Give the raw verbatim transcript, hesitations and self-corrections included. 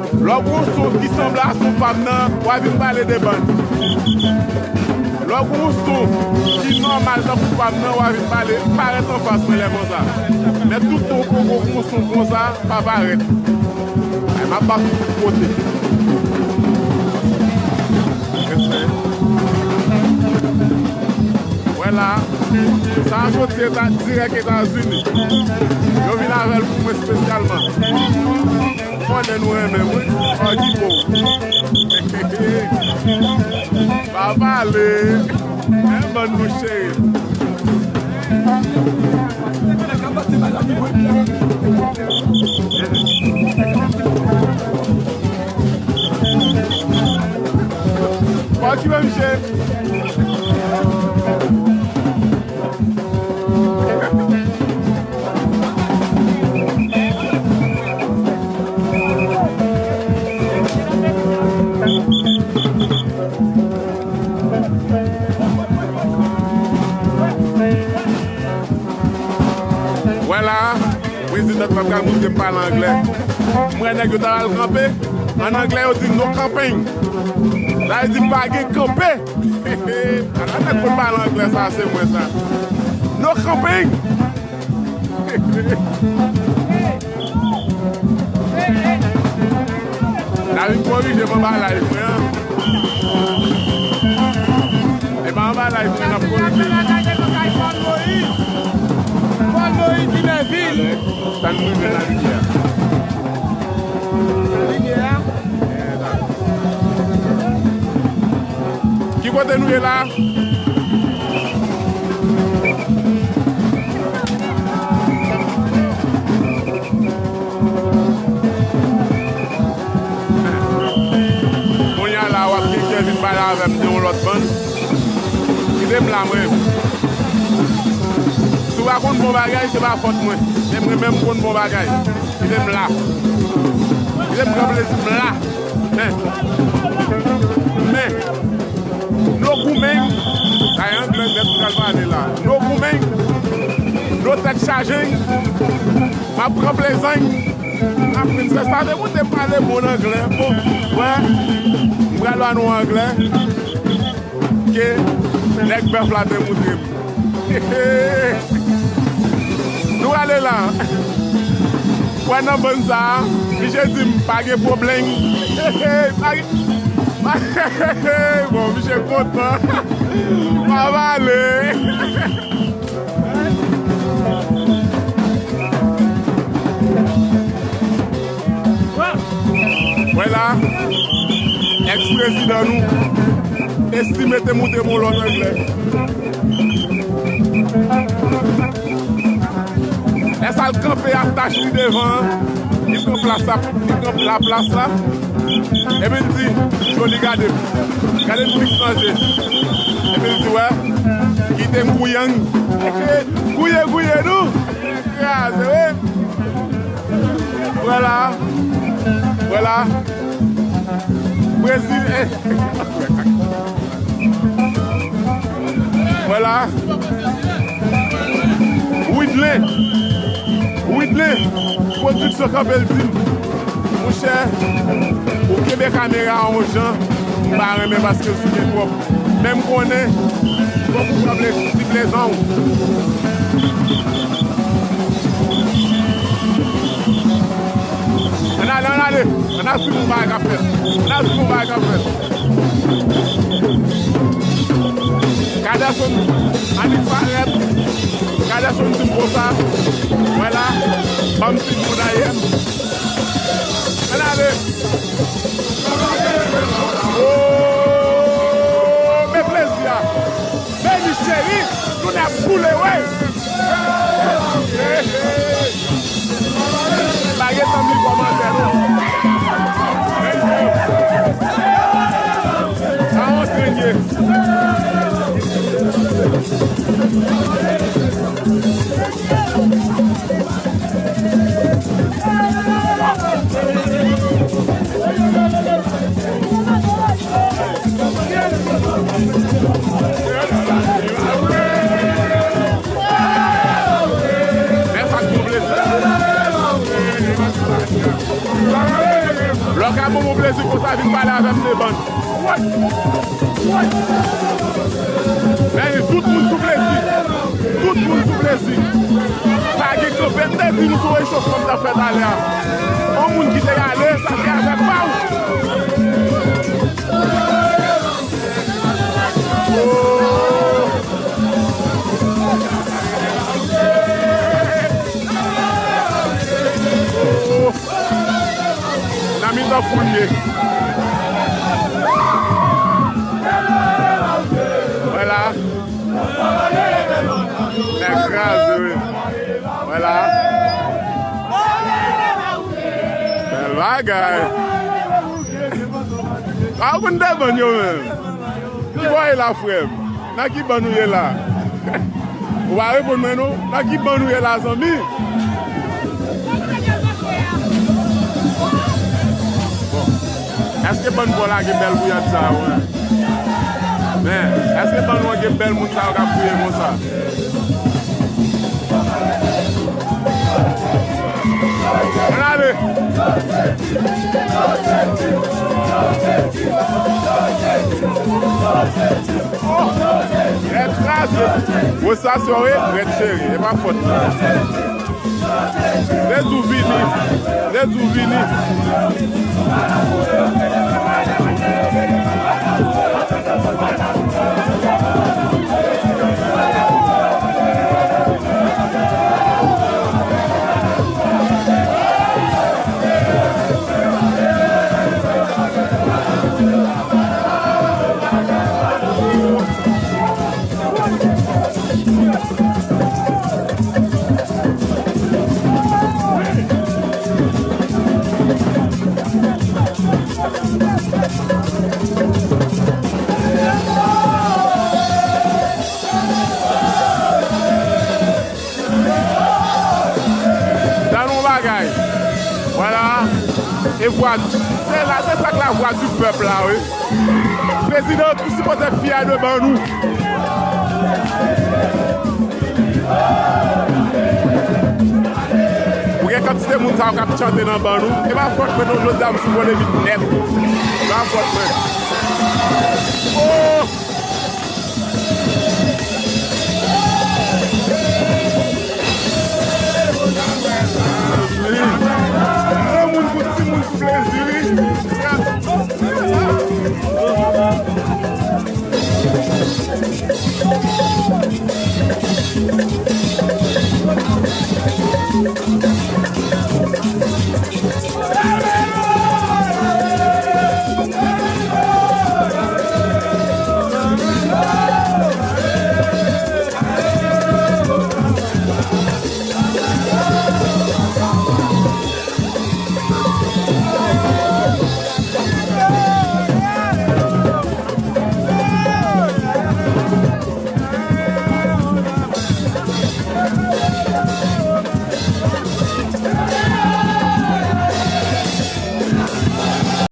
Lè w gen yon son ki sanble a son pa m nan, w a vin pale de bann. Lè w gen yon son ki nòmal tankou pa m nan, w a vin pale, parèt anfas mwen lè konsa. Men tout tan w poko gen yon son konsa, pa parèt. Ay, m ap bat tout kote. Respè. Wè la, sa a soti Eta, dirèk Etazini. Yo vin avè l pou mwen espesyalman. Konnen nou renmen m, wi. Ògipo. Pa pale. Men bann nou cheri. Ògipo, misye. Wè la, prezidan Trump pral montre m pale anglè. M wè nèg yo ta al kanpe. An anglè, yo di no camping. Sa vle di pa gen kanpe. Ala nèg konn pale anglè sa, se mwen sa. No camping. N a vin korije m anba live mwen an. E pa anba live mwen n ap korije. Paul Moïse Dumervil. Sa n rive nan limyè. Nan limyè a. Ki kote nou ye la? Kounye a la, w ap gen kè vin pale avè m de yon lòt bann. Kite m la, mwen. Si w pa konn bon bagay, se pa fòt mwen. Men mwen menm, m konn bon bagay. Kite m la. Kite m pran plezi m la. Men, men, no goumeng, sa e anglè nèt m pral pale la. No goumeng, no tèt chaje, m ap pran plezan, m ap vin fè sa. Depi w te pale bon anglè, bon, wè, m pral ba nou anglè. Ke nèg bèf la te moutre m. Nou ale la. Wè nan bann sa a, misye di m pa gen pwoblèm. Pa gen, bon, misye kontan. Pa pale. Wè la, èks prezidan nou, Estimé te moute m yon lòt anglè. Lè sa l kanpe ak tach li devan an, li pran plas la, li pran laplas la. Epi l di, Joli, gade m. Gade m fiks nan je. Epi l di, wè, kite m gouye n. Gouye, gouye nou. Kraze, wi. Vwala. Vwala. Brezil. Vwala. Widley. Widley. Pwodiksyon kanpe l di m. Monchè, ou kenbe kamera a yon jan, m pa renmen paske l souke twòp. Men m konnen, fòk ou pran plezi ti plezan w. Ann ale, ann ale. Ann al swiv yon bagay k ap fèt. Ann al swiv yon bagay k ap fèt. Kaderson annik parèt. Kaderson di m konsa. Vwala. Ban m ti moun ayè m. Ann ale. Oh, men plezi a. Beni cheri, nou n ap boule, wi. Pa gen tan m li kòmantè, non. Sa yon tren ye. Ka ban mwen plezi konsa, vin pale avè m de bann. Woy! Woy! Men tout moun sou plezi. Tout moun sou plezi. Pa gen kanpe, m te di nou sou rechofman m t ap fè talè a. Yon moun ki te ale, sa se afè pa w. Oh! Nan mitan foul ye. Vwala. Nèg kraze, wi. Vwala. Bèl bagay. A, ou konn demann yo menm. Ki bò w ye la, frè m? Nan ki bann ou ye la? Ou pa reponn mwen non. Nan ki bann ou ye la, zanmi? Bon. Èske bann pa w la gen bèl gouyad sa yo, en? Men, èske bann ou an gen bèl moun sa yo k ap gouye konsa? Ann ale! Oh! Rèd kraze! Wè sa, se wè, rèd cheri, e pa fòt mwen. Lè di w vini, lè di w vini. Tann yon bagay. Vwala. E vwa, se la, se sa k lavwa di pèp la, wi. Prezidan, ou sipoze fyè de bann ou. Ou gen kantite moun sa yo k ap chante nan bann ou. E pa fòt mwen non, jodi a m sou polemik nèt. E pa fòt mwen. Oh! Granmoun pou timoun sou plezi, wi.